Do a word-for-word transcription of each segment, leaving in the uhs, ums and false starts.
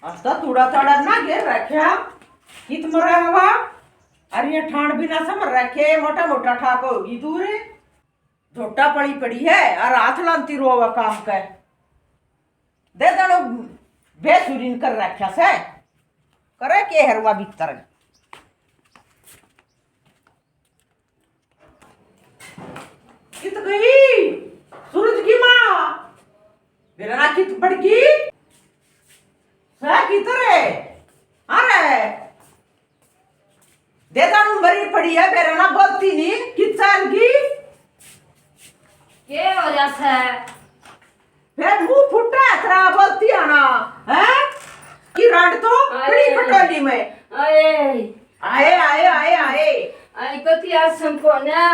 अब तो थोड़ा थोड़ा ना घेर रख्या, कित मरा हवा। अरे ये ठाण बिना समर रखे, मोटा मोटा ठाक होगी तू रे। झोटा पड़ी पड़ी है, और हाथ लांती रोवा काम के। दे दे लो, बेसुरीन कर रख्या से। करे के हरवा भीतर। कित गई सूरज की माँ? बेरा कित पड़ गई? सह कित रे? अरे, दे दानू मरी पड़ी है, बेरा ना बोलती नहीं, कित चाल गई? के हो रहा है? फिर मुंह फुटा है तेरा, बोलती आना, हैं? की रांड तो अरे। कड़ी खटोली में। अरे। आए, आए, आए, आए। आई कति आसन कोन्या।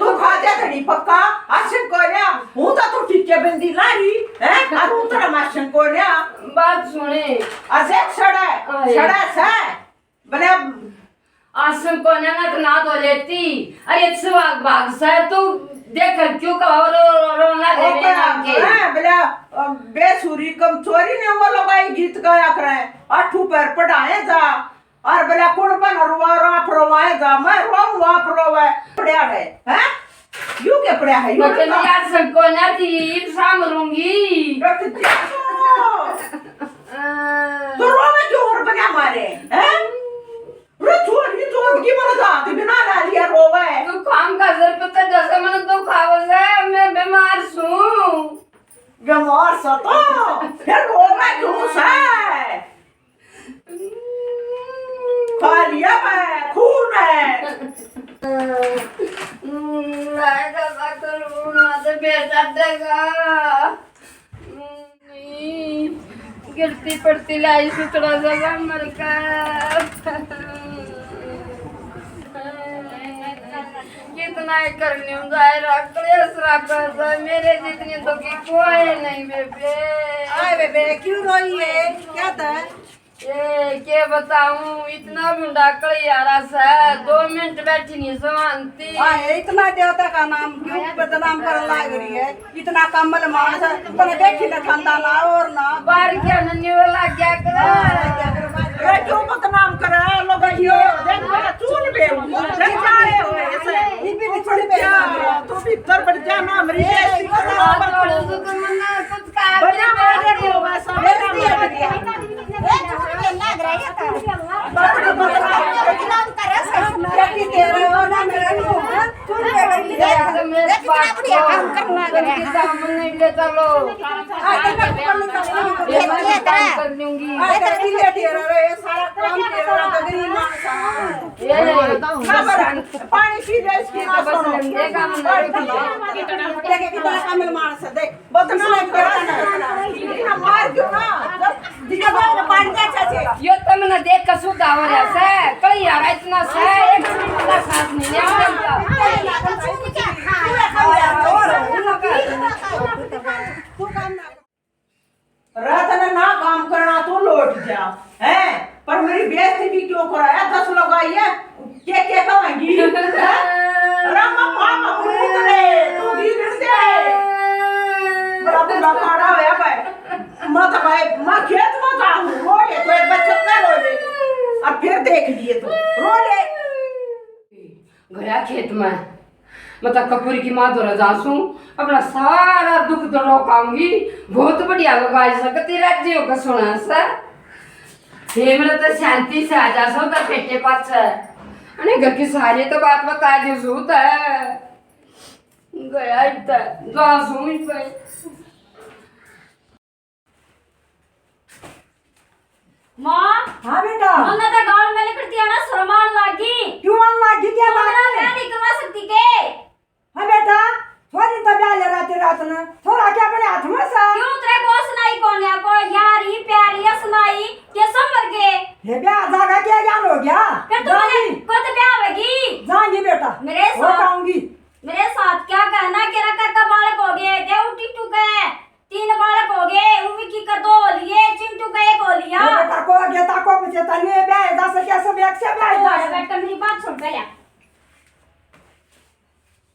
तू खा जा घड़ी पक्का, आसन कोन्या। हूँ तो तू ठीक के बंदी ला रही, हैं? और हूँ तेरा मासन कोन्या। बात सुने। अरे सड़ा, अरे। सड़ा सा। भले आसन कोन्या ना तो ना धो लेती। अरे सुहाग भाग सा तू देख क्यों का रो, रो, रो, रोना दे ओ मेरे नाम के। हैं, भले, अ, बेसुरी कमचोरी ने वो लोग आई गीत गाया करे। आठू पैर पढ़ाए जा। और भले कुण बन रुआ रो आप रोवाए जा। मैं रोऊँ आप रोवे। पड़ा है, हैं? यू के पड़ा है? यू बच्चे ने यार संकोना थी, इब साम रूंगी। डट जा। तो रोवे क्यों और बना मारे, हैं? रे छोरी, तो की मरो तो हाथ बिना ला लिया रोवे। तू काम का सर पता जैसे मन तो खावे से, मैं बीमार सूं। बीमार सा तो, फिर रोवे क्यों से? खा लिया मैं, खून है। मैं तो करूँ, मैं तो बेटा देगा। नहीं, गिरती पड़ती लाई सुथड़ा जगह मर का। कितना ही करने हूँ जाए, कलेश रखा था, मेरे जितनी दुखी कोई नहीं बेबे। आए बेबे, क्यों रोई है? क्या था? ये के बताऊं, इतना भुंडा कलियारा से, दो मिनट बैठी नहीं समानती। आए, इतना देवता का नाम क्यों बदनाम करने लाग रही है? इतना कम्बल मानस, तने देखी न खांदा ना और ना। बाहर क्या नन्नी वाला क्या करा? ए, क्यों बदनाम करा? लोग यो, देख, मेरा चून बे, देख, आए हुए ऐसे। ये भी बिछड़ बे। तू भीतर बढ़ जा ना, हमारी ए, बेइज्जती कर। बड़ा मारे को बस, बड़ा मारे। ए, चून बे लग रहा है। बड़ा बदनाम करे, ससुर। बेटी तेरे हो ना, मेरे को। पानी पी ले, इसकी बात सुनो। देख, कितना कामिल मानस है, देख। बदनाम करा ना। मार क्यों ना? दिखा दो, पानी दे, अच्छा से। यो तमने देख के सुधा हो रहा से, कई यार इतना से, एक मिनट का सांस नहीं लेता। रात ने ना काम करना, तू लौट जा, हैं? पर मेरी बेइज्जती भी क्यों कराया? दस लोग आई है, के, के कहेंगी? हैं? अरे अम्मा, पाप अपने करे, तू दी फिर दे। बड़ा बुरा खड़ा होया भाई। मैं तो भाई, मैं खेत में जाऊँ, रो ले, कोई बचत कर रो ले। अब फिर देख लिए तू, रो ले। गया खेत में, मतलब कपूरी की माँ धोरा जासूं, अपना सारा दुख दर्द रोकाऊंगी। बहुत बढ़िया लोग आज सकती राज्य का सुना सा। हे मेरा तो शांति से आ जा सो तो बेटे पाछे। अने घर की सारी तो बात बता दे सूत है। गया इतना जासूं ही पे। माँ। हाँ बेटा। मन्ने तो गाल में लिकड़ती है ना, शर्म आन लागी। क्यों आन लागी? क्या बात है? मैं नहीं करवा सकती के? हाँ बेटा, थोड़ी तो ब्याह ले रात रात ना, थोड़ा क्या अपने हाथ में सा? क्यों तेरे को सुनाई कोन्या को, यारी प्यारी असनाई के संभर के? ये ब्याह जागा क्या ज्ञान हो गया? फिर तो जानी। मेरे खुद ब्याह होगी। जानी बेटा, मेरे वो साथ, आऊंगी। मेरे साथ क्या कहना के रखा का बालक हो गए, देव टिट्टू के। तीन बालक हो गए, उनकी का दो हो लिए, चिंटू का एक हो लिया। ये बेटा को आगे ताको पीछे तन्ने ब्याह जा से कैसे ब्याह से ब्याह जा से। बेटा मेरी बात सुन पहले।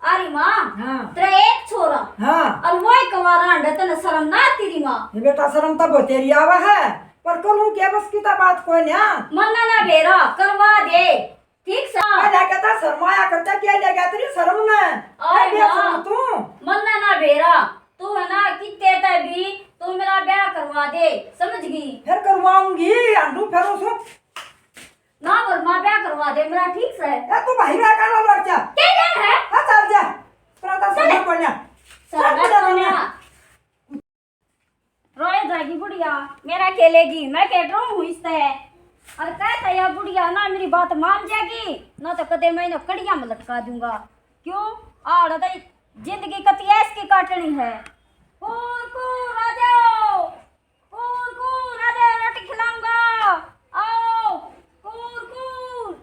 अरे माँ, हाँ। तेरा एक छोरा। हाँ। और वो एक वाला अंडे तने शर्म ना आती माँ। ये बेटा, शर्म तो बहुत तेरी आवा है, पर करूँ क्या, बस की तो बात कोई ना। मन्ना ना बेरा, करवा दे। ठीक सा। पहले कहता शर्माया करता, क्या ले गया तेरी शर्म ने? आए ए, बेशरम माँ। तू। मन्ना ना बेरा, तू है ना, कितने ते भी तू मेरा ब्याह करवा दे, समझ गई? फिर करवाऊंगी, आंडू फिर उसको ना, पर माँ ब्याह करवा दे मेरा, ठीक से। ए, तू भाई रा काला लड़ जा। के जान है? हाँ, चल जा। तेरा तो चल। समझ पड़ना। समझ समझ पड़ना। पड़ना। रोए जाएगी बुढ़िया, मेरा खेलेगी, मैं खेल रहा हूँ इससे। और कहता या बुढ़िया ना मेरी बात मान जाएगी, ना तो कदे मैं इन्हें कड़िया में लटका दूंगा। क्यों? आड़ तो जिंदगी कती ऐश की काटनी है। कूर कूर आ जाओ, कूर कूर आ जाओ, रोटी खिलाऊंगा। आओ कूर कूर।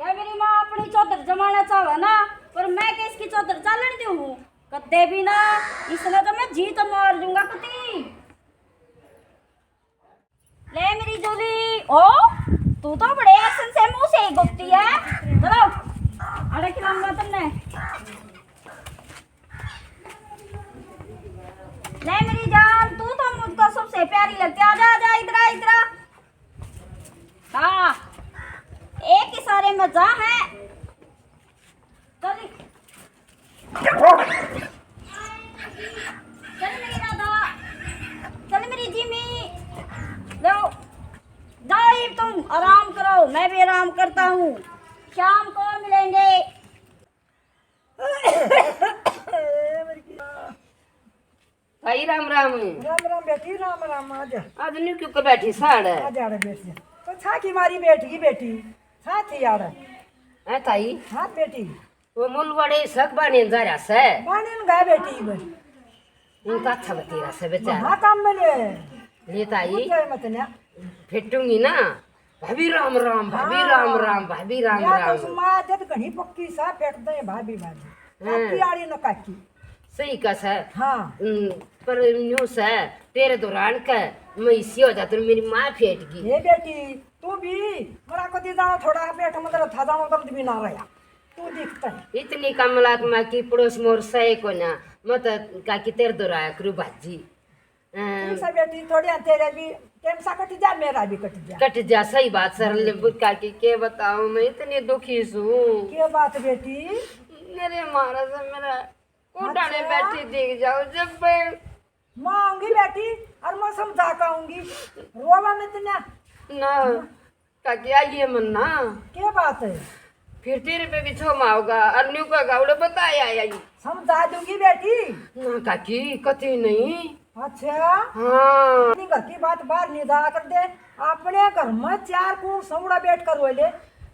क्या मेरी माँ अपनी चौधर जमाना चाहे ना, पर मैं किसकी चौधर चालन दूँ? कदे भी ना, इसने तो मैं जीत मार दूंगा कती। ले मेरी जूली, ओ, तू तो बड़े एक्शन से मुंह से ही गुप्ती है। चलो, अरे खिलाऊंगा तुमने। ले मेरी जान, तू तो मुझको सबसे प्यारी लगती है। आजा, आजा, इधर आ, इधर आ। हाँ, एक इशारे में जा है। चल। चल मेरी राधा, चल मेरी जिमी, लो, जाओ, ये तुम आराम करो, मैं भी आराम करता हूँ, शाम को मिलेंगे। भाई राम राम। राम राम बेटी, राम राम। आज आज न्यू क्यों कर बैठी साड़? आज आड़े बैठ जा। तो छाकी मारी बैठ गई बेटी। छा थी आड़े। है ताई? हाँ बेटी। वो मुल बड़े सक बाने जा रहा से। बाने न गया बेटी बन। इनका अच्छा बतेरा से बेचारा। महा काम में ले। ले ताई। मत ना। फेटूंगी ना। भाभी राम राम, भाभी हाँ। राम राम, भाभी राम या राम। तो माँ जब घणी पक्की सा फेट दे भाभी भाभी। हाँ। काकी आड़ी न काकी। सही का सर। हाँ। हम्म, पर न्यू सर, तेरे दौरान का मैं इसी हो जाती, मेरी माँ फेट गई। हे बेटी, तू भी मरा कदी जाओ थोड़ा पेट में दर्द था, जाओ दर्द भी ना रहा। तू दिखता है। इतनी कमलाक माँ की पड़ोस मोर सही को ना, मैं तो काकी तेरे दौराया करू भाजी। हाँ। ठीक सा बेटी, थोड़ी तेरे भी टेम सा कट जा, मेरा भी कट जा। कट जा, सही बात सर। ले बुका की के बताऊं, मैं इतनी दुखी सूं। के बात बेटी? मेरे मारा से मेरा कोटाने अच्छा। बैठी दिख जाओ जब मैं माँ आऊंगी बेटी, और मैं समझा के आऊंगी। रोवा मत ना। ना। काकी, आइए मन्ना। क्या बात है? फिर तेरे पे भी छोमा होगा, और न्यू का गावड़े बताया आई। समझा दूंगी बेटी। ना काकी, कती नहीं। अच्छा। हाँ। अपनी घर की बात बाहर नहीं जा कर दे। अपने घर में चार कूण सौड़ा बैठ कर रोए ले,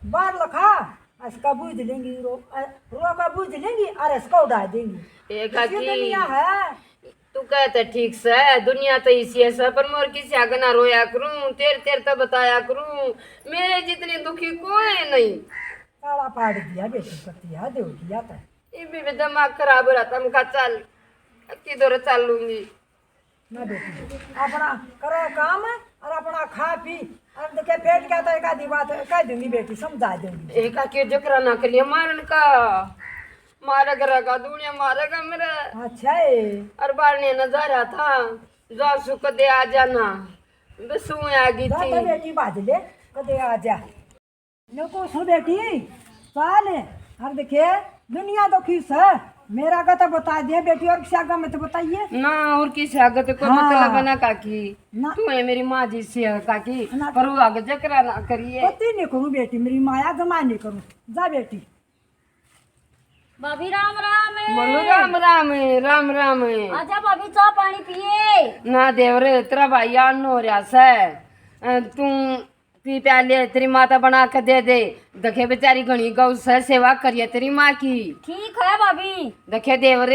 बाहर लखा, इसका बूझ लेंगी, रो, अ, रो का बूझ लेंगी और इसका उड़ा देंगी। ए इसी काकी। दुनिया है। तू कहते ठीक सै, दुनिया तो इसी है सै, पर मोर किसी आगे ना रोया करूं, तेरे तेरे तो बताया करूं, मेरे जितनी दुखी कोई नहीं। ताला पाड़ दिया बेटी, पतिया दे दिया तो। ये भी दिमाग खराब हो रहा था, मैं कहा, चल, किधर चलूंगी। ना बेटी, अपना करो काम और अपना खा पी, और देखे पेट क्या तो एक आधी बात कह दूंगी बेटी, समझा दूंगी। एक आके जकरा ना करिए मारन का, मारेगा रगा दुनिया, मारेगा मेरे। अच्छा है। और बारने न जा रहा था, जा सु कदे आ जाना, बस ऊँ आ गई जा थी। तो बेटी बाज ले, कदे आ जा। न्यू को सु बेटी, चाल। और देखे, दुनिया तो खुश है। मेरा का तो बता दे बेटी, और किसी आगे मत बताइए। ना, और किसी आगे तो कोई हाँ। मतलब है ना काकी। ना। तू है मेरी माँ जी सी है काकी, ना। पर वो आगे जकरा ना करिए। पति नहीं करूँ बेटी, मेरी माया जमा नहीं करूँ। जा बेटी। भाभी राम राम। मनु राम राम, राम राम। आजा भाभी, चाय पानी पिए। ना देवर, तेरा भाई आन हो रहा सै। अ, तू पी प्याले, तेरी माता बना के दे दे। देखे बेचारी घणी गौ सै, सेवा करिए तेरी माँ की। ठीक है भाभी। देखे देवर,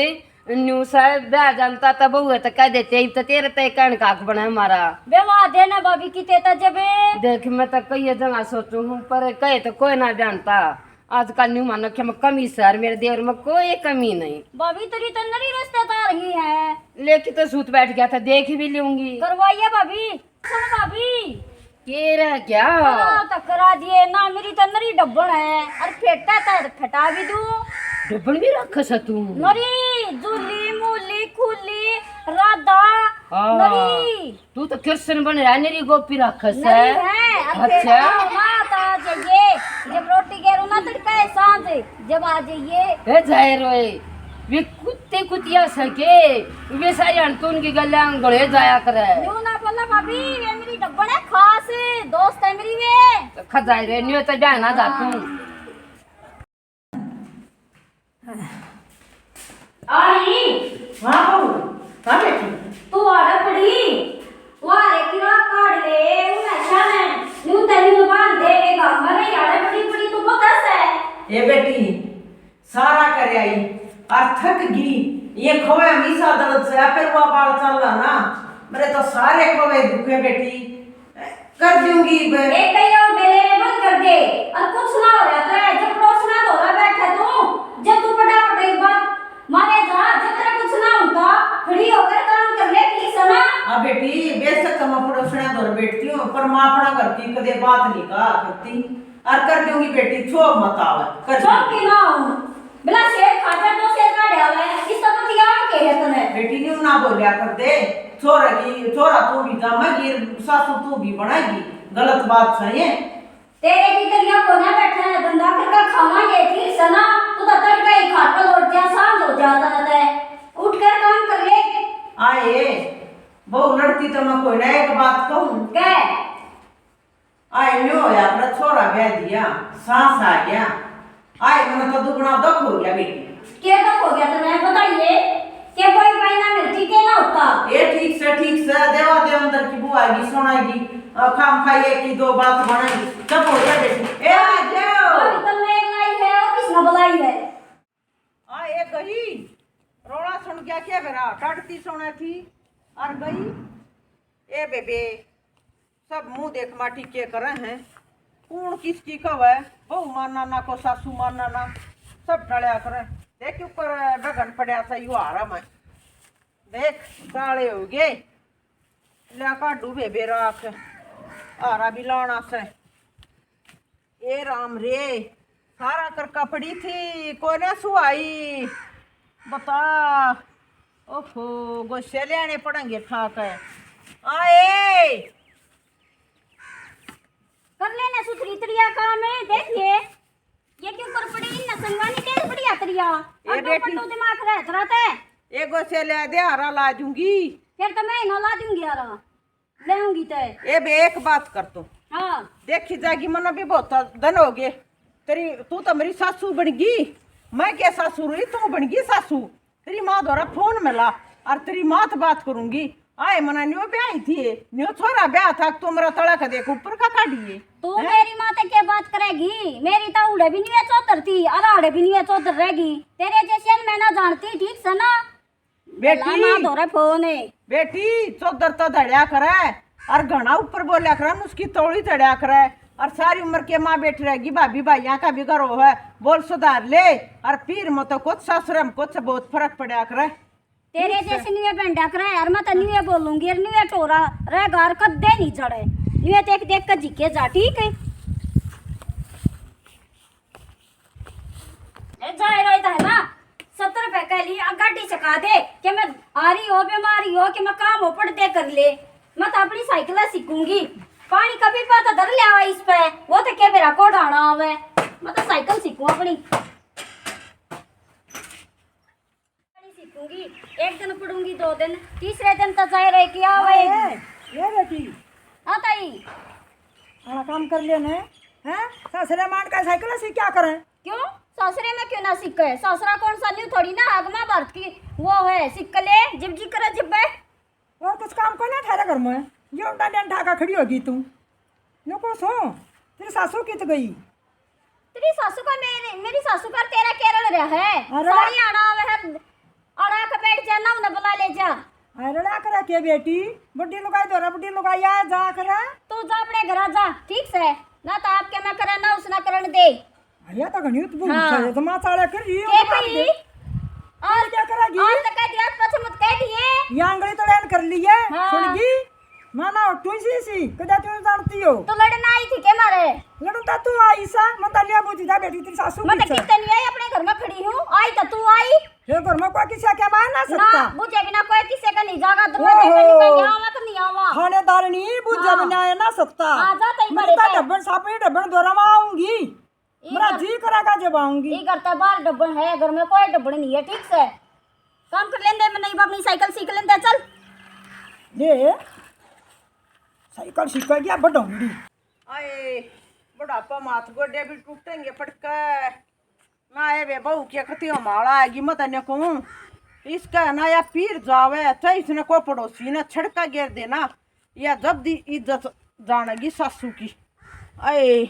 न्यू सै ब्याह जानता तब हुए तो कह देते, इब तो तेरे ते कहन का हक बना हमारा। बेवा देना भाभी की तेता जबे। देख, मैं तो कई जगह सोचू हूँ, पर कहे तो कोई ना जानता। आजकल न्यू मानो कि मैं कमी सै, मेरे देवर में कोई कमी नहीं। भाभी तेरी तो नरी रिश्तेदार ही है। लेके तो सूत बैठ गया था, देख भी लूंगी। करवाइए भाभी। सुन भाभी। के रह गया? करा तो करा दिए ना, मेरी तो नरी डब्बन है, और फेटा तो फटा भी दूं। डब्बन भी रख सै तू? नरी, जूली, मूली, खूली, राधा, हाँ। नरी। तू तो कृष्ण बन रहा, नरी गोपी राक्षस नरी है। है, अब अच्छा। फिर माँ तो आ जाइए, जब रोटी के रू ना तड़का है सांझ, जब आ जाइए। ए जाए रोए, वे कुत्ते कुतिया सके, वे सारी अनतुन की गल्ला घोड़े जाया करे। यूं ना बोला भाभी, वे मेरी डब्बन है खास, दोस्त है मेरी वे। तो खा जाए रे, न्यू तो जाए ना जा तू। आई। हाँ बहू, हाँ बेटी। तू आड़े पड़ी, वारे की राख काट ले, उन्हें शाने, न्यू ते न्यू बांध दे, वे गांव में नहीं आड़े पड़ी, पड़ी तू बकस है। ए बेटी, सारा कर आई, और थक गई। ये खोए हमेशा दर्द से, फिर वो बाल चल रहा ना, मेरे तो सारे खोए दुखे बेटी। कर दूंगी मैं। एक कहीं और बेले में बंद कर दे, और कुछ ना हो रहा तो है, जब पड़ोसना धोरा बैठा तू, जब तू फटाफट एक बार मारे जा, जब तेरा कुछ ना होता, खड़ी होकर काम कर ले, ठीक है ना? हाँ बेटी, बेशक मैं पड़ोसना धोर बैठती हूँ, पर मैं अपना घर की कदे बात नहीं कहा करती। और कर दूंगी बेटी, छो मत आवे, कर छोड़ दूंगी। के ना हूँ। बिला शेर खाकर दो शेर काढ़ आवे, इस तो पति आवे के है तने। बेटी न्यू ना बोलिया कर दे, छोरा की, छोरा तू भी जामेगी, सासू तू भी बनेगी, गलत बात सही है। तेरे की तरिया कोने बैठे हैं, धंधा करके खावांगे, ठीक से ना, तू तो तड़के ही खा के लौट जा, सांझ हो जाता ना तै, उठ कर काम कर ले। आए, बहू लड़ती तो मैं कोई ना एक बात कहूँ। कह। आए न्यू होया, अपना छोरा ब्याह दिया, सांस आ गया। आए, मने तो दुगना दुख हो गया बेटी। के दुख हो गया तन्ने बताइए, के कोई पाई ना मिलती के ना होता। ए ठीक से, ठीक से, देवा दे अंदर की बुआ की सुनाएगी, अ, खाम खाइए की दो बात बनाएगी, चुप हो गया बेटी। ए आ जाओ। अभी तो मैं लाई है और किसने बुलाई है? आ, ए गई, रोला सुन गया के बेरा, टटती सोने थी, और गई। ए बेबे, सब मुंह देख माटी के करे हैं, कौन किसकी कहवे, बहू मानना ना को सासू मानना ना, सब टळ्या करे। देख ऊपर डगन पड़या था, यू हारा में, देख काले हो गए। ल्या काढू बेबे राख, हारा भी लाना से। ए राम रे, सारा करका पड़ी थी, कोने सुहाई बता। ओहो, गोसे लेने पड़ेंगे ठाक है। आए। कर लेना सुथरी तरिया काम है, देखिए। ये क्यों कर पड़ी, इन्ना संगवानी तेरे बढ़िया तरिया। ए अब बेटी। तो दिमाग रह रहा था। ए गोसे ले दे, हारा ला दूंगी। फिर तो मैं ना ला दूंगी हारा। लेऊंगी तै। ए बे, एक बात कर तू। हाँ। देखी जागी, मन्ने भी बहुत दिन हो गए। तेरी, तू तो मेरी सासू बन गई, मैं क्या सासू रही, तू बन गई सासू। तेरी माँ द्वारा फोन मिला और तेरी माँ तो बात करूंगी। आए मना न्यो ब्याह थी, न्यो छोरा ब्याह था, तू मेरा तड़क देख ऊपर का काढ़िए। तू हैं? मेरी माँ ते क्या बात करेगी? मेरी तो उड़े भी नहीं है चौधर थी, और आड़े भी नहीं है चौधर रहेगी। तेरे जैसे मैं ना जानती, ठीक से ना? बेटी, भला ना धोरे फोन है। बेटी, चौधर तो धड़या करे, और घना ऊपर बोल्या करे, उसकी तौली चढ़या करे, और सारी उम्र के माँ बैठी रहेगी, भाभी भाइयां का भी घर हो है, बोल सुधार ले, और पीर में तो कुछ, ससुर में कुछ, बहुत फर्क पड़ा करे। तेरे जैसे न्यूए बेंडा करे, और मैं तो न्यूए बोलूंगी, और न्यूए टोरा रहेगा, और कद्दे नहीं जड़े, न्यूए देख देख के झिके जा, ठीक है? ए, जाए रोए तो है ना, सत्तर रुपए के लिए आ गाड़ी चका दे कि मैं आ रही हो, बीमारी हो कि मैं काम हो, पड़दे कर ले। मैं तो अपनी साइकिल सीखूंगी। पानी कभी पा तो धर ले आवा इस पे, वो तो क्या मेरा कोड आना आवे। मैं तो साइकिल सीखूं अपनी। पानी सीखूंगी, एक दिन पढ़ूंगी, दो दिन, तीसरे दिन तो जाए रहे कि आवे। ए, ए बेटी। हाँ ताई। हमारा काम कर लिया ने, हैं? सासरे मान का साइकिल सीख क्या करें? क्यों? सासरे में क्यों ना सीखे? सासरा कौन सा न्यू थोड़ी ना आगमा भारत की वो है, सीख ले, जिब जी करे जिब्बे। और कुछ काम को ना थारे घर में? ये उल्टा डंडा का खड़ी होगी तू। यो को सो, तेरी सासू कित गई? तेरी सासू का मेरे, मेरी सासू का तेरा केरल रहा है। अरे। सारी आना आवे है, आड़ा के बैठ जा ना, उन्हें बुला ले जा। अरे रड़ा करे के बेटी, बुढ़ी लुगाई धोरा बुढ़ी लुगाई आया जा करे। तू जा अपने घर जा, ठीक से, ना तो आपके मैं करे ना उसने करण दे। अरे तो घणी उतबू हाँ। है, तो माँ चाले कर रही है, के उनके बाप कही? दे। और क्या करेगी? और तो कह दिया, पछ मत कह दिए। ये आंगली तो डैन कर ली है, हाँ। सुन गई? माँ ना, तू ही सी, सी, कदा तू जानती हो? तो लड़न आई थी के मारे? लड़न तो तू आई सा, मैं तो लिया बुझी था बेटी, तेरी सासू मत की सा। कितने नहीं आई, अपने घर में खड़ी हूँ, आई तो तू आई। ये घर में कोई किसी का मार ना ना, सकता। बुझे बिना कोई किसी का नहीं जागा दरवाजे पे, नहीं मैं आवा तो नहीं आवा। थानेदार नहीं बुझे हाँ। बना है ना सकता। आ जा तई मेरे बड़े का पे। डब्बन सापी डब्बन दोरा में आऊंगी। मेरा जी करेगा जब आऊंगी। ये घर तो बाहर डब्बन है, घर में कोई डब्बन नहीं है, ठीक से। काम कर लेंदे, मैं नहीं अपनी साइकिल सीख लेंदे, चल। ले, साइकिल सीख गया बडौंडी। आए, बुढ़ापा माथ गोडे भी टूटेंगे पड़के। ना ए बे बहू के कती माला आएगी, मैं तन्ने कहूँ। इसका ना या पीर जावे, चाहे इसने को पड़ोसी ने छड़का गिर देना, या जब दी इज्जत जानेगी सासू की। आए।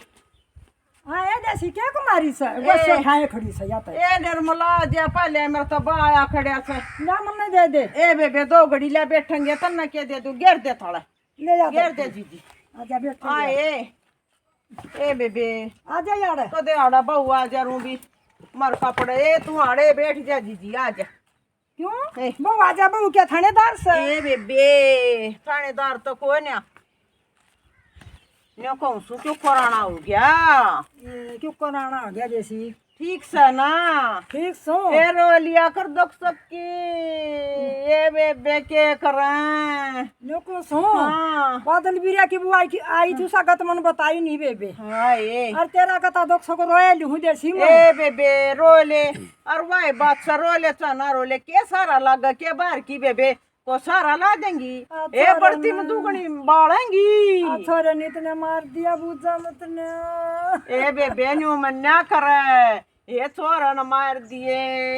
हाँ, ए जैसी के कुमारी से, वो ए। से खाए खड़ी से, या तो। ए निर्मला, जे पहले मेरे तो बा आया खड़े से। ना मम्मी दे दे। ए बेबे, दो घड़ी ले बैठेंगे, तन्ने के दे दूँ, गिर दे थोड़ा। ले जा गिर दे। दे जीजी। आजा बैठ जा। आए। ए बेबे। आजा यार। कदे आड़ा बहू आ जा रू भी। मर कपड़े। ए तू आड़े बैठ जा जीजी, आ जा। क्यों? ए। बहू आ जा, बहू क्या थानेदार से? ए बेबे, थानेदार तो कोई ना। न्यो कहूँ सु क्यों कराना हो गया? ए, क्यों कराना हो गया जैसी? ठीक से ना? ठीक सो। ए रो लिया कर दुख सबकी। ए बेबे के करें? न्यो को सो। हाँ। बादल बीरा की बुआ की आई थी, सागत मन बताई नहीं बेबे। हाँ, ए। और तेरा कता दुख सो को रोए लिहूं देसी में। ए बेबे, रो ले। और वाई बात से रो ले, चना रो ले। के सारा लाग के बाहर की बेबे? को सारा ला देंगी। अच्छा ए रे बरती में ना। दुगनी बालेंगी। अच्छा रे, नित ने मार दिया बूझा मत ने। ए बेबे, न्यू मन्या करे। ए छोरा न मार दिए।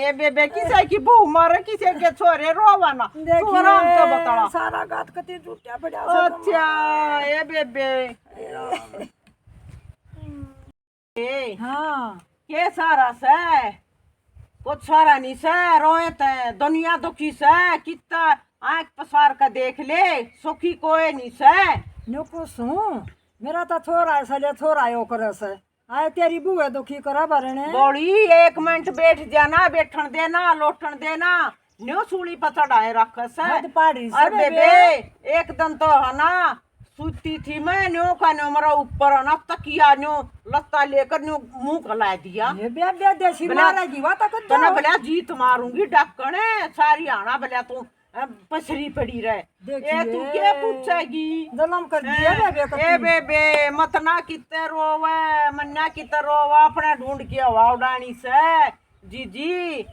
ए बेबे, किसे की बहू मारे, किसे के छोरे रोवा ना। देखिए, तू आराम से बता। सारा गात कती टूटिया पड़ा सब। अच्छा, ए बेबे। ए, हाँ। के सारा सै? कुछ सारा नहीं सै, रोए तै दुनिया दुखी सै, कितना आंख पसार के देख ले, सुखी कोई नहीं सै। न्यू कुछ हूँ, मेरा तो छोरा है, सले छोरा यो करे सै। आए तेरी बुआ दुखी करा भरने। बड़ी एक मिनट बैठ जाना, बैठन देना, लोटन देना। न्यो सूली पर चढ़ाए रखे से। हद पाड़ी से अरे बेबे। बेबे, एक दिन तो है ना, सूती थी मैं, न्यो का न्यो मेरा ऊपर है ना, तकिया न्यो लत्ता लेकर न्यो मुंह खला दिया। ये बेबे देसी बोला, मारेगी, वा तक तो ना बोला, जीत मारूंगी डक्कने, सारी आना बोला तू, अ, पसरी पड़ी रहे। देखिए, ए, तू क्या पूछेगी? जन्म कर दिया हैं? बेबे का ए तू। बेबे, मत ना किते रोवे, मन्ना किते रोवे, अपने ढूंढ के हवा उड़ानी से। जीजी,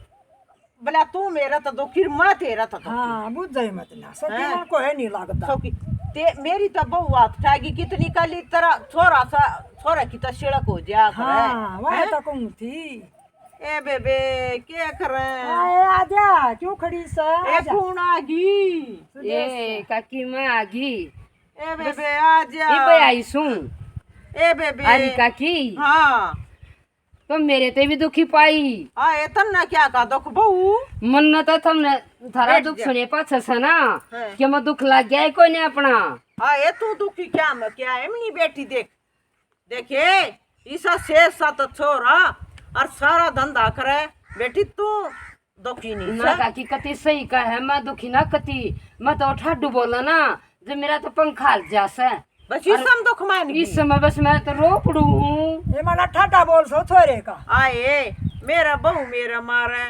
बोला, "तू मेरा तो दुखी, मैं तेरा तो दुखी।" हाँ, बुझ जाए मत ना, सखी हैं? मन को है नहीं लगता। सखी, ते, मेरी तो बहू हाथ ठागी, कितनी कली तरह छोरा सा, छोरा की तो सिड़क हो जा करे, हाँ, वह हैं? तो कहूँ थी। ए बेबे, के करे? आए, आजा, क्यों खड़ी सा? ए, आजा। कौन आ गई? ए, काकी, मैं आ गई। ए बेबे, आजा। ई पे आई सूं। ए बेबे। अरे काकी। हाँ। तो मेरे ते भी दुखी पाई। हाँ, ए तन्ने क्या का दुख बहू? मन न तो थमने थारा बैठ दुख जा। सुने पाछे से ना, हाँ। कि मैं दुख लग गया है कोई नहीं अपना। हाँ, ए तू दुखी क्या मैं क्या है, मनी बेटी देख। देखे, इसा शेर सा तो छोरा और सारा धंधा करे, बेटी तू दुखी नहीं ना से। काकी कती सही कहे, मैं दुखी ना कती, मैं तो ठाडू बोला ना, जो मेरा तो पंखा हल जा से। बस इस और समय दुख मान गई। इस समय बस मैं तो रो पड़ू हूँ। ये मारा ठाडा बोल सो छोरे का। आए, मेरा बहू मेरा मारे,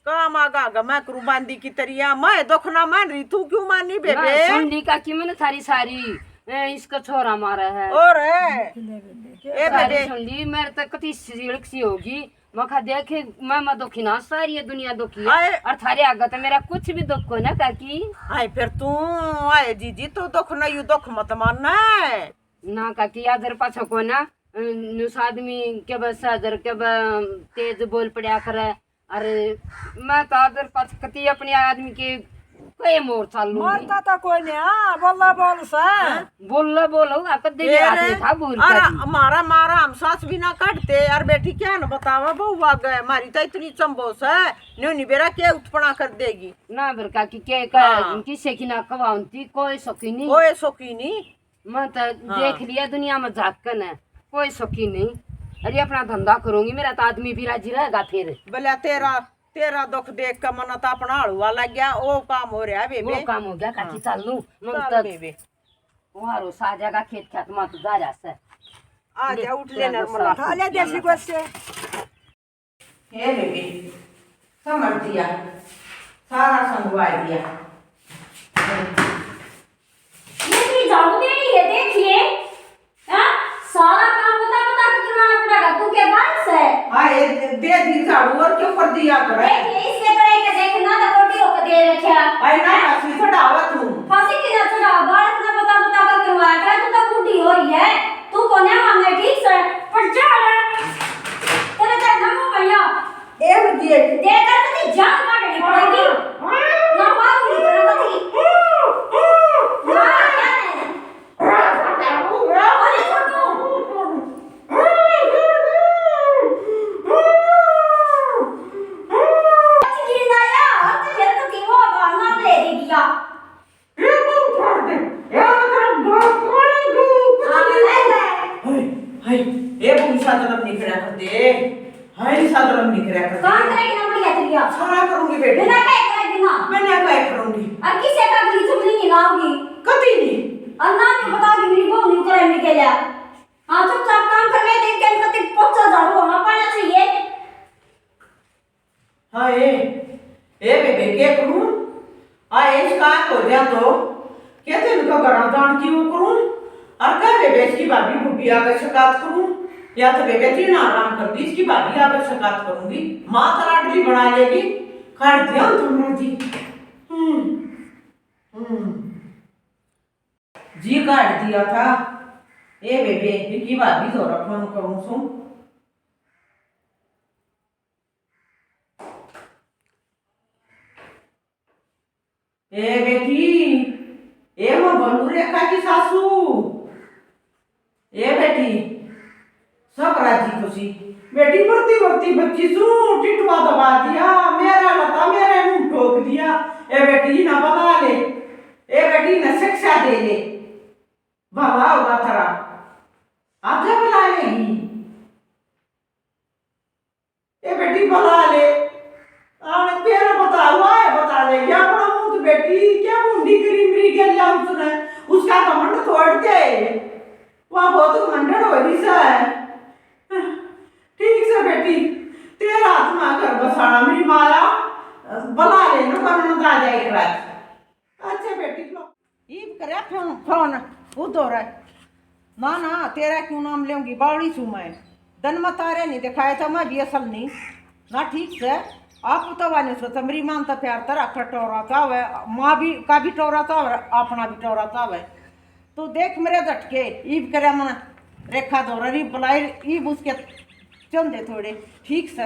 काम आगा आगा मैं करूँ बांदी की तरिया, मैं दुख ना मान रही, तू क्यों मानी बेबे? मैं सुन ली काकी मैंने थारी सारी, ए, इसका छोरा मारा है। और है। ए सारी बेबे। सुन ली, मेरे तक कती सिड़क सी होगी, मखा देखे, मैं, मैं दुखी ना, सारी ये दुनिया दुखी है। आए। और थारे आगे तो मेरा कुछ भी दुख को ना काकी। आए फिर तू, आए जीजी, तू दुख ना, यू दुख मत मानना है। ना काकी, आदर पाछो को ना, अ, नुस आदमी के बस आदर के ब-, तेज बोल पड़ा करे। अरे, मैं तो आदर पाछ कती अपने आदमी के कई मोर चालूंगी। मरता तो कोई नहीं, हाँ, बोला बोल से। हाँ? बोलना बोलो, आ कदे भी ए आदमी रे, था बोल अरे, कर। हमारा मारा हम सास भी ना काटते, यार बेटी क्या न बतावा, बहू आ गए, हमारी तो इतनी चंबो से, न्यू नहीं बेरा के उत्पना कर देगी। ना बेर काकी के का, हाँ। किसे की ना कवाउंती, कोई सकी नहीं। कोई सकी नहीं। मैं तो हाँ। देख लिया दुनिया में झाक के न, कोई सकी नहीं। अरे अपना धंधा करूंगी, मेरा तो आदमी भी राजी रहेगा फिर। भला तेरा, तेरा दुख देख के मन तो अपना हलवा लग गया, वो काम हो रहा है बेबे। वो काम हो गया, काकी हाँ। चल लूं, मन चल तो बेबे। वहां रो सा जाएगा खेत खेत में तो जा रहा से। आ ले, जा, उठ ले तेरा निर्मला। गुस्सा। खा ले देसी गोश्त। हे बेबे, समझ दिया, सारा संगवा दिया। झाड़ू देनी है, देखिए। हाँ? सारा काम बता बता के करवाना पड़ेगा। तू के बात से? हाँ, ये दे दी झाड़ू और क्यों कर दिया करे? देखिए, इसके तरह के देखना तो कोटी होकर दे रखे। आई ना, हैं? फांसी चढ़ावा तू। फांसी की ना चढ़ा, बालक ना बता बता के करवाया करे, तू तो बूढ़ी हो रही है। तू कोने माने ठीक से, पर जा रे। तेरे तो ना मुंह भैया। ए बजिए। दे कर तो तेरी जान काटनी पड़ेगी। ना मारूंगी तेरा कतई। ना, क्या है? अरे छोटू। गिरना यार, तो फिर तो तीनों बार नाम ले दे दिया। ए, मुंह फाड़ दे। ए, तेरा बाप मारेगा, कुछ हाँ, नहीं। मैं, मैं। हाय, हाय, ए, बूढ़ी सा तरफ नहीं खड़ा कर दे। हाय, सा तरफ नहीं खड़ा कर दे। काम करेगी ना, बढ़िया तरिया। सारा करूंगी बेटी। बिना कहे करेगी ना। मैं ना कहे करूंगी। और किसे का भी चुगली नहीं लाऊंगी। कभी नहीं। और ना भी बताऊंगी, मेरी बहू नहीं करे, नहीं के लिया। हाँ, चुपचाप काम कर ले, देख के इनका ते पोछा झाड़ू होना पड़ना चाहिए। हाँ, ए, ए बेबे, के करूं? आ, इसका हो गया तो, कहते इनका घरा जान की वो करूं? और कह बेबे, इसकी भाभी बुढ़ी आगे शिकायत करूं? या तो बेबे, तीन आराम कर दी, इसकी भाभी आगे शिकायत करूंगी। माँ तो लाडली बना लेगी, काट दिया तुमने जी। हम्म, हम्म। जी काट दिया था। ए बेबे, विकी भाभी धोरा फोन करूं सूं। ए बेटी, ए मैं बोलू रेखा की सासू। ए बेटी, सब राजी खुशी। बेटी मरती मरती बच्ची सू टिटवा दबा दिया, मेरा लता मेरे मुंह ठोक दिया। ए बेटी ना बना ले, ए बेटी ना शिक्षा दे ले, भला होगा तेरा। आजा बुला लेगी। ए बेटी बुला ले। आने तेरा बता हुआ है, बता दे क्या अपना मुंह तो बेटी, क्या मुंडी करी मेरी गैल्या उसने, उसका घमंड तोड़ दे। वह बहुत घमंडन हो रही सा है। ठीक से बेटी, तेरा हाथ में घर बसाना मेरी माया, बुला ले ना, वरना आ जाए एक रात। अच्छा बेटी, लो। ईब करया फोन, फोन, उधर है। ना, ना, तेरा क्यों नाम लेऊंगी, बावड़ी सू मैं। दन में तारे नहीं दिखाए तो मैं भी असल नहीं। ना ठीक से, आप तो वाने सोचा, मेरी माँ तो प्यार तरह का टोरा चावे, माँ भी, का भी टोरा चावे, अपना भी टोरा चावे। तू देख मेरे झटके, ईब करया मन रेखा धोरा री बुलाई, ईब उसके चंदे थोड़े, ठीक से।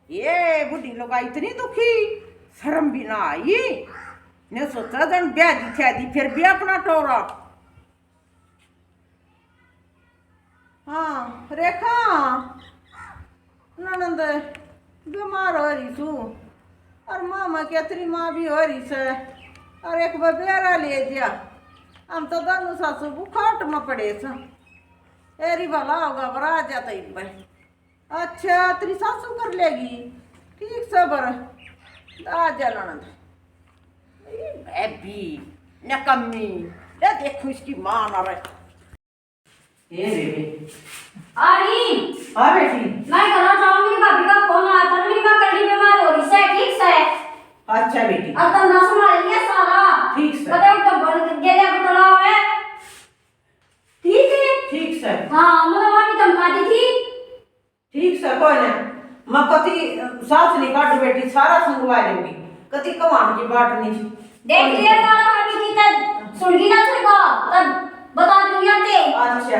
ये बूढ़ी लुगाई इतनी दुखी, शर्म भी ना आई। ने सोचा जन ब्याह दी थी दी, फिर भी अपना टोरा। हाँ, रेखा, ननद बीमार हो रही सू, और मामा के तेरी माँ भी हो रही से, और एक बबेरा ले दिया। हम तो दोनों सासू बुखाट में पड़े सा। एरी भला होगा, बरा जाता इब। अच्छा, तेरी सासू कर लेगी। ठीक सबर। आ जा ननद। ए बेबी, नकम्मी। ले देखो इसकी माँ ना रे। ए बेबी। आ रही। हाँ बेटी। मैं घर जाऊंगी, भाभी का फोन आया था, मेरी माँ कड़ी बीमार हो रही से, ठीक से। अच्छा बेटी। अब धंधा संभाल लिया सारा। ठीक से। पता है, तो बन गेले बतलाओ है। ठीक है। ठीक से। हाँ, मतलब, आपकी धमका दी थी। ठीक से, कोई ना। मैं कति सास नहीं काट बेटी, सारा सुनवा लेंगी। कति कमांड की बात नहीं। देख लिया सारा, भाभी की तब सुन गई ना तेरे को, तब बता दूंगी अब ते। अच्छा,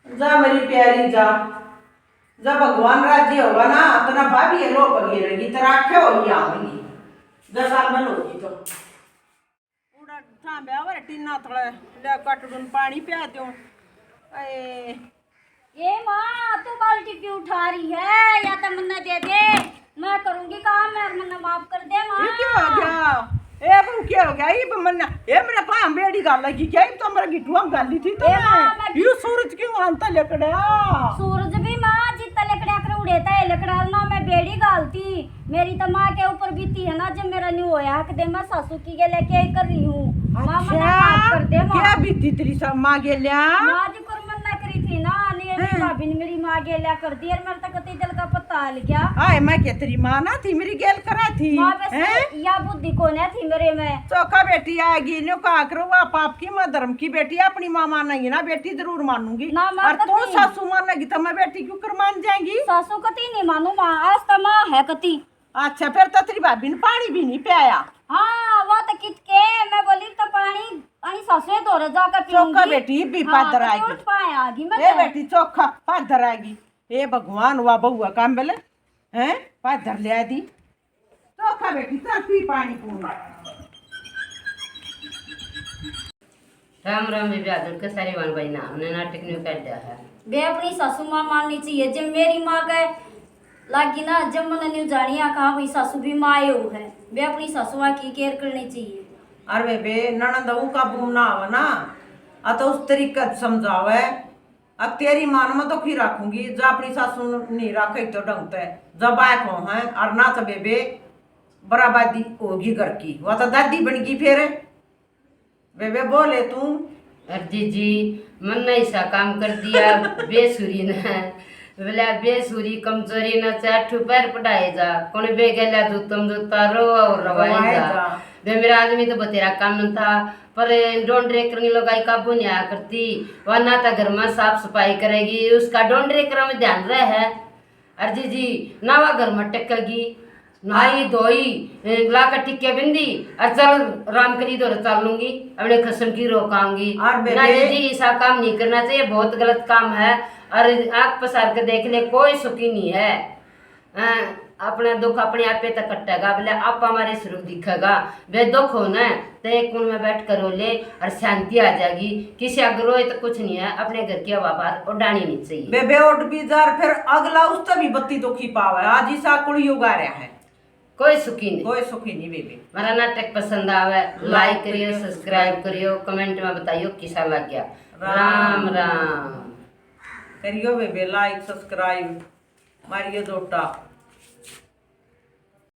जा मेरी प्यारी जा, जब भगवान राजी होगा ना, इतना भाभी ये लोग पगे रहेगी, तेरा आखे होगी आवेगी, जैसा मन होगी तो। उड़ा ठांब्या वर टीना थोड़ा ले कटड़ून पानी प्या द्यो। ए। ए माँ, तू बाल्टी क्यों उठा रही है? या तो मन्ने दे दे, मैं करूंगी काम, यार, मन्ने माफ कर दे माँ। ये क्या हो गया? ए बहू, क्या हो गया? ये मन्ने, ए मेरे पाम बेड़ी गाल लगी क्या? ये तो मेरे गिट्टुआ में गाली थी तो ए माँ, मैं। मैं यू सूरज क्यों आंता लकड़ा? सूरज भी माँ जितना लकड़ा कर उड़ेता है, लकड़ा ना मैं बेड़ी गालती। मेरी तो माँ के ऊपर बीती है ना, जब मेरा न्यू होया हक दे, मैं सासू की गेल्या क्या कर रही हूँ। माँ, मन्ने अच्छा, माफ कर दे, माँ। क्या बीती तेरी सा-, माँ गेल्या? माँ जी, कुरमन ना करी। थी ना, ने मेरी भाभी ने मेरी माँ गेल्या कर दी, और मेरे तक कतई दिल का पता हल गया। आए, मैं के तेरी माँ ना थी, मेरी गेल करा थी। माँ बस या बुद्धि कोन्या थी मेरे में। चोखा बेटी आएगी, न्यू कहा करो, वाह पाप की, मैं धर्म की बेटी, अपनी माँ मानेगी ना बेटी, जरूर मानूंगी। ना, माँ और तू कतई। सासू मानेगी तो मैं बेटी क्यों कर मान जाएंगी? सासू कतई नहीं मानू माँ, आज तो माँ है कतई। अच्छा, फिर तो तेरी भाभी ने पानी भी नहीं पियाया। हाँ, वो तो कित के, मैं बोली तो पानी, पानी सासू धोरे जाकर पीऊंगी। चोखा बेटी, भी हाँ, पादर तो आएगी। पाए आगी मैं ए तो। बेटी, चोखा पादर आएगी। ए भगवान, वाह बहुआ काम बेले, हैं, पादर ले आ दी। चोखा बेटी, चल पी पानी पूरी। राम राम बेबे, आदर के सारे वान भाई ना, हमने नाटक न्यू कर दिया है। बे अपनी सासू माँ माननी चाहिए, जब मेरी माँ के लागी ना, जब मैंने न्यू जानी आ कहा भाई सासू भी माँ हो है, बे अपनी सासू माँ की केयर करनी चाहिए। अरे बेबे, ननद ऊ काबू में ना आवे ना, आ तो उस तरीके से समझावे। अब तेरी मान में तो की रखूंगी, जा अपनी सासू नहीं रखे तो ढंग ते, जब आए को है, और ना तो बेबे बराबादी होगी घर की, वह तो दादी बन गई फिर। बेबे बोले तू। अरे जीजी, मन ने ऐसा काम कर दिया बेसुरी ने। बोला बेसुरी कमजोरी ने चार ठू पैर पढ़ाए जा, कौन बे गला जूतम जूता रो और रवाए जा। बे मेरा आदमी तो बतेरा काम न था, पर डोंडरे करनी लुगाई काबू नहीं आया करती। वरना तो घर में साफ सफाई करेगी, उसका डोंडरे करने में ध्यान रहे है। अरे जीजी, ना वा घर में टकेगी, नहाई धोई, ए, लाकर टिक्के बिंदी, और चल राम करी धोरे चल लूंगी, अपने खसम की रोक आऊंगी। और ना बेबे जीजी, ऐसा काम नहीं करना चाहिए, बहुत गलत काम है। और आंख पसार के देख ले, कोई सुखी नहीं है। हैं, अपना दुख अपने आपे तक कटेगा, बोले आपा हमारे स्वरूप दिखेगा। बे दुख हो ना, तो एक कुण में बैठ कर रो ले और शांति आ जाएगी। किसी आगे रोए तो कुछ नहीं है, अपने घर की हवा बाहर उड़ानी नहीं चाहिए। बेबे उठ भी जा, फिर अगला उससे भी बत्ती दुखी पावे। आज इसा कुल युग आ रहा है, कोई सुखी नहीं। कोई सुखी नहीं बेबे। हमारा नाटक पसंद आवे, like करियो, subscribe करियो, comment में बताइयो किसा लग गया। राम राम। करियो बेबे like subscribe, मारियो जोटा।